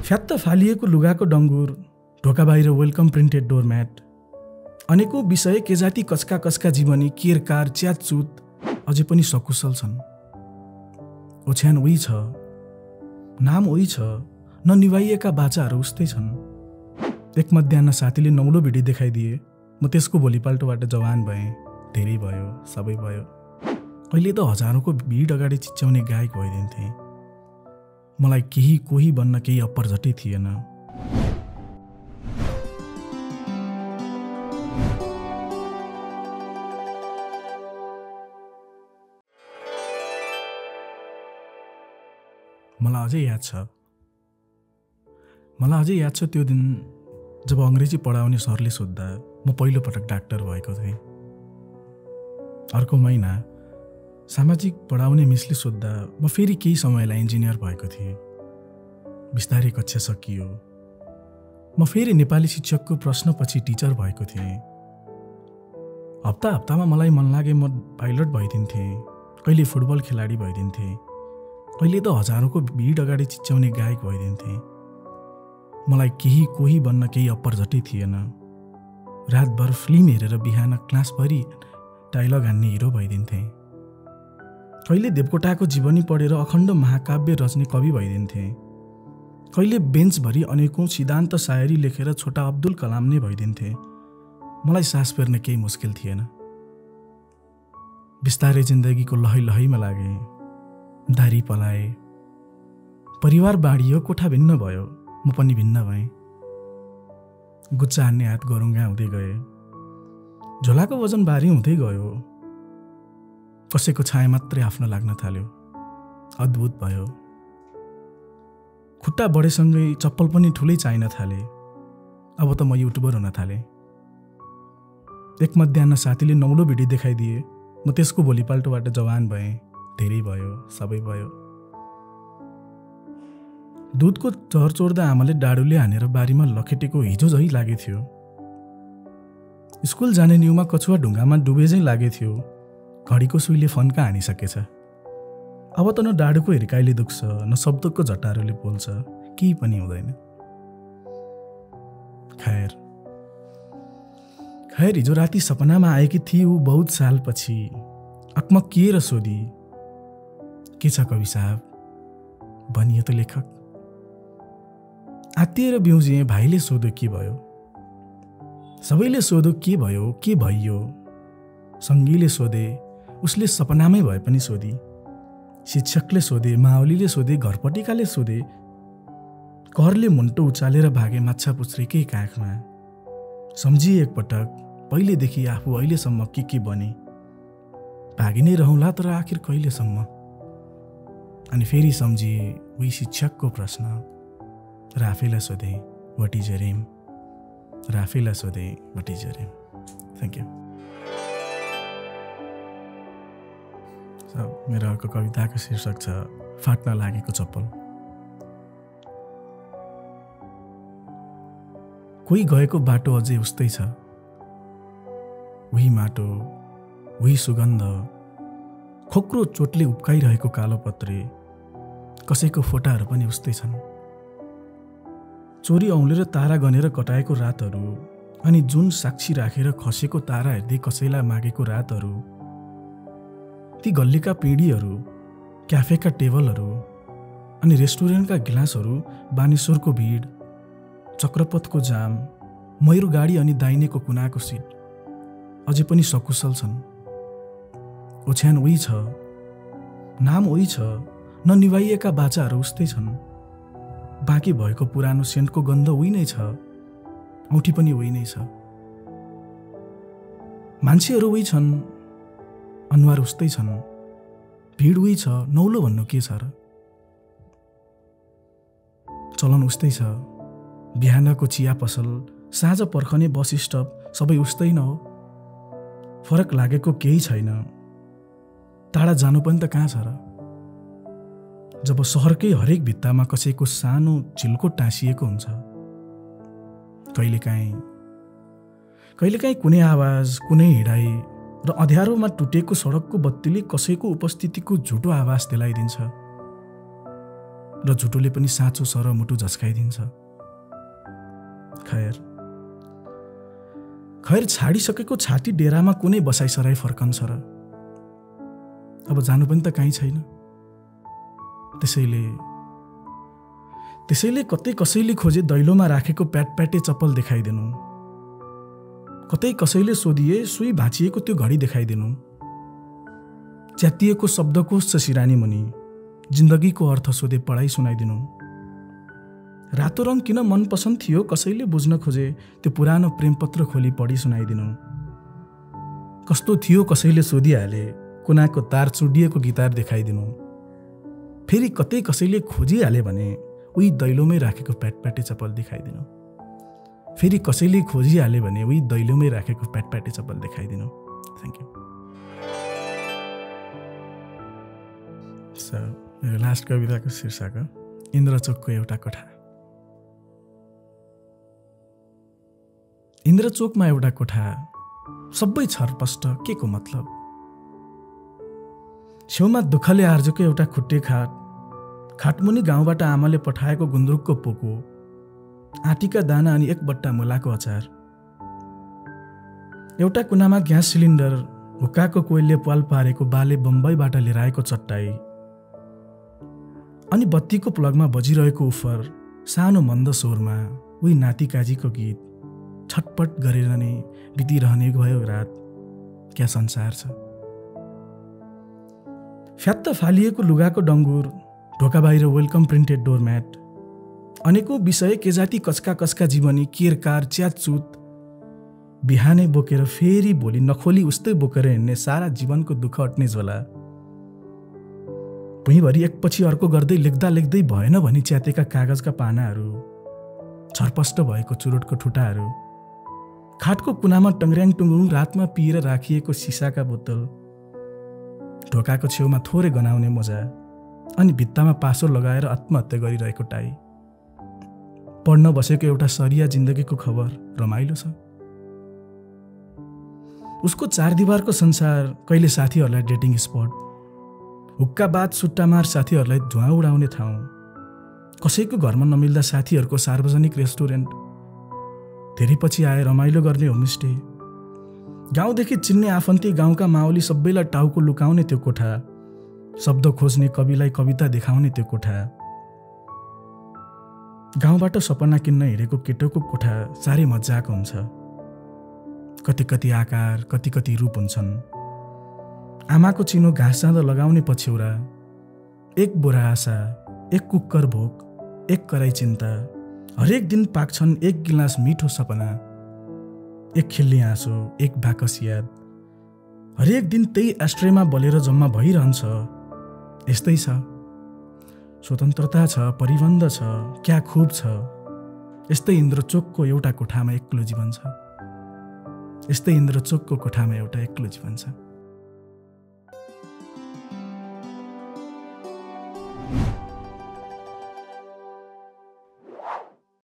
फ्यात्त फालिएको लुगाको डङ्गुर, ढोका बाहिर वेलकम प्रिन्टेड डोरम्याट, अनेकौं विषय के जाति कचका कचका जीवनी केरकार च्यातचुत अझै पनि सकुशल छन्। ओछ्यान उही छ, नाम उही छ, ननिभाइएका बाचाहरू उस्तै छन्। एक मध्याह्न साथीले नौलो भिडी देखाइदिए, म त्यसको भोलिपल्टबाट जवान भएँ। धेरै भयो, सबै भयो। अहिले त हजारौंको भिड अगाडि चिच्याउने गायक भइदिन्थे। मलाई केही कोही बन्न केही अप्परझटै थिएन। मलाई अझै याद छ त्यो दिन जब अङ्ग्रेजी पढाउने सरले सोद्धा म पहिलो पटक डाक्टर भएको थिएँ। अर्को महिना सामाजिक पढाउने मिसले सोद्धा म फेरि केही समयलाई इन्जिनियर भएको थिएँ। बिस्तारै कक्षा सकियो। म फेरि नेपाली शिक्षकको प्रश्नपछि टिचर भएको थिएँ। हप्ता हप्तामा मलाई मन लागे म पाइलट भइदिन्थेँ, कहिले फुटबल खेलाडी भइदिन्थेँ, कहिले त हजारौंको भिड अगाडि चिच्याउने गायक भइदिन्थेँ। मलाई केही कोही बन्न केही अप्परझटै थिएन। रातभर फिल्म हेरेर बिहान क्लासभरि डायलग हान्ने हिरो भइदिन्थेँ। कहिले देवकोटाको जीवनी पढेर अखण्ड महाकाव्य रच्ने कवि भइदिन्थेँ। कहिले बेन्चभरि अनेकौं सिद्धान्त शायरी लेखेर छोटा अब्दुल कलाम नै भइदिन्थेँ। मलाई सास फेर्न केही मुस्किल थिएन। बिस्तारै जिन्दगीको लहै लहैमा लागे। दारी पलाए, परिवार बाँडियो, कोठा भिन्न भयो, म पनि भिन्न भएँ। गुच्चा हान्ने हात गरुङ्गा हुँदै गए। झोलाको वजन भारी हुँदै गयो। कसैको छाया मात्रै आफ्नो लाग्न थाल्यो। अद्भुत भयो। खुट्टा बढेसँगै चप्पल पनि ठुलै चाहिन थाले। अब त म युट्युबर हुन थालेँ। एक मध्याह्न साथीले नौलो भिडी देखाइदिए, म त्यसको भोलिपल्टबाट जवान भएँ। धेरै भयो, सबै भयो। दुधको चहर चोर्दा आमाले डाडुले हानेर बारीमा लखेटेको हिजो झै लागे थियो। स्कुल जाने न्युमा कछुवा ढुङ्गामा डुबे झै लागे थियो। घडीको सुईले फन्का हानिसकेछ। अब त न डाडुको हिर्काइले दुख्छ, न शब्दको झटारोले बोल्छ, केही पनि हुँदैन। खैर हिजो राति सपनामा आएकी थिए ऊ बहुत सालपछि। अक्मकिएर सोधी, के छ कवि साहब? भनियो त लेखक। आत्तिएर बिउजिए। भाइले सोध्यो के भयो? सबैले सोध्यो के भयो, के भइयो? सङ्गीले सोधे, उसले सपनामै भए पनि सोधी। शिक्षकले सोधे, माओलीले सोधे, घरपटिकाले सोधे। घरले मुन्टो उचालेर भागे माछा पुछ्रेकै काखमा। सम्झिए एकपटक, पहिलेदेखि आफू अहिलेसम्म के बने। भागी नै रहौँला तर आखिर कहिलेसम्म? अनि फेरि सम्झिए उही शिक्षकको प्रश्न। र आफैलाई सोधे, व्हाट इज योर एम? र आफैलाई सोधे, what is your aim? Thank you. मेरो अर्को कविताको शीर्षक छ फाट्न लागेको चप्पल। कोही गएको बाटो अझै उस्तै छ। उही माटो, उही सुगन्ध, खोक्रो चोटले उप्काइरहेको कालो पत्रे, कसैको फोटाहरू पनि उस्तै छन्। चोरी औँलेर तारा गनेर कटाएको रातहरू, अनि जुन साक्षी राखेर खसेको तारा हेर्दै कसैलाई मागेको रातहरू, ती गल्लीका पिँढीहरू, क्याफेका टेबलहरू, अनि रेस्टुरेन्टका गिलासहरू, बानेश्वरको भिड, चक्रपथको जाम, मयूर गाडी अनि दाहिनेको कुनाको सिट अझै पनि सकुशल छन्। ओछ्यान उही छ, नाम उही छ, ननिभाइएका बाचाहरू उस्तै छन्। बाँकी भएको पुरानो सेन्टको गन्ध उही नै छ, औँठी पनि उही नै छ। मान्छेहरू उही छन्, अनुहार उस्तै छन्, भिड उही छ, नौलो भन्नु के छ र? चलन उस्तै छ, बिहानको चिया पसल, साँझ पर्खने बस स्टप सबै उस्तै न हो? फरक लागेको केही छैन। टाढा जानु पनि त कहाँ छ र? जब सहरकै हरेक भित्तामा कसैको सानो चिल्को टाँसिएको हुन्छ। कहिलेकाहीँ कुनै आवाज, कुनै हिँडाइ र अँध्यारोमा टुटेको सडकको बत्तीले कसैको उपस्थितिको झुटो आभास दिलाइदिन्छ। र झुटोले पनि साँचो सर मुटु झस्काइदिन्छ। खैर छाडिसकेको छाती डेरामा कुनै बसाइसराई फर्कन्छ र अब जानु पनि त कहीँ छैन। त्यसैले कतै कसैले खोजे दैलोमा राखेको प्याटप्याटे चप्पल देखाइदिनु, कतै कसैले सोधिए सुई भाँचिएको त्यो घडी देखाइदिनु, च्यातिएको शब्दकोश छ सिरानी मुनि, जिन्दगीको अर्थ सोधे पढाइ सुनाइदिनु। रातो रङ किन मनपसन्द थियो कसैले बुझ्न खोजे त्यो पुरानो प्रेमपत्र खोली पढी सुनाइदिनु। कस्तो थियो कसैले सोधिहाले कुनाको तार चुडिएको गिटार देखाइदिनु। फेरि कतै कसैले खोजिहाले भने उही दैलोमै राखेको प्याटप्याटे चप्पल देखाइदिनु। फेरि कसैले खोजिहाले भने उही दैलोमै राखेको प्याटप्याटे चप्पल देखाइदिनु। Thank you. मेरो लास्ट कविताको शीर्षक इन्द्रचोकको एउटा कोठा। इन्द्रचोकमा एउटा कोठा, सबै छरपष्ट, के को मतलब? छेउमा दुःखले आर्जेको एउटा खुट्टे खाट, खाटमुनि गाउँबाट आमाले पठाएको गुन्द्रुकको पोको, आँटीका दाना अनि एक बट्टा मुलाको अचार। एउटा कुनामा ग्यास सिलिन्डर, हुक्काको कोइलले पाल पारेको बाले बम्बईबाट लिएर आएको चट्टाई, अनि बत्तीको प्लगमा बजिरहेको उफर सानो मन्द स्वरमा उही नाति काजीको गीत। छटपट गरेर नै बितिरहने गयो रात, क्या संसार छ। फ्यात्त फालिएको लुगाको डङ्गुर, ढोका बाहिर वेलकम प्रिन्टेड डोरम्याट, अनेकौं विषय के जाति कचका कचका जीवनी, केरकार च्यातचुत, बिहानै बोकेर फेरि भोलि नखोली उस्तै बोकेर हिँड्ने सारा जीवनको दुःख अट्ने झोला। भुइँभरि एकपछि अर्को गर्दै लेख्दै भएन भनी च्यातेका कागजका पानाहरू, छरपष्ट भएको चुरोटको ठुटाहरू, खाटको कुनामा टङ्ग्र्याङ टुङ्गुङ रातमा पिएर राखिएको सिसाका बोतल, ढोकाको छेउमा थोरै गनाउने मोजा, अनि भित्तामा पासो लगाएर आत्महत्या गरिरहेको टाई। पढ्न बसेको एउटा सरिया जिन्दगीको खबर रमाइलो छ। उसको चार दिवारको संसार, कहिले साथीहरूलाई डेटिङ स्पट, हुक्का बाद सुट्टामार साथीहरूलाई धुवा उडाउने ठाउँ, कसैको घरमा नमिल्दा साथीहरूको सार्वजनिक रेस्टुरेन्ट, धेरै पछि आए रमाइलो गर्ने होमस्टे, गाउँदेखि चिन्ने आफन्ती गाउँका माओली सबैलाई टाउको लुकाउने त्यो कोठा, शब्द खोज्ने कविलाई कविता देखाउने त्यो कोठा, गाउँबाट सपना किन्न हिँडेको केटोको कोठा साह्रै मजाको हुन्छ। कति कति आकार, कति कति रूप हुन्छन्। आमाको चिनो घाँस जाँदा लगाउने पछ्यौरा, एक बोरा आशा, एक कुक्कर भोक, एक कराई चिन्ता, हरेक दिन पाक्छन् एक गिलास मिठो सपना, एक खिल्ली आँसु, एक बाकस याद, हरेक दिन त्यही एस्ट्रेमा बलेर जम्मा भइरहन्छ। यस्तै छ, स्वतन्त्रता छ, परिबन्ध छ, क्या खुब छ। यस्तै इन्द्रचोकको एउटा कोठामा एक्लो जीवन छ। यस्तै इन्द्रचोकको कोठामा एउटा एक्लो जीवन छ।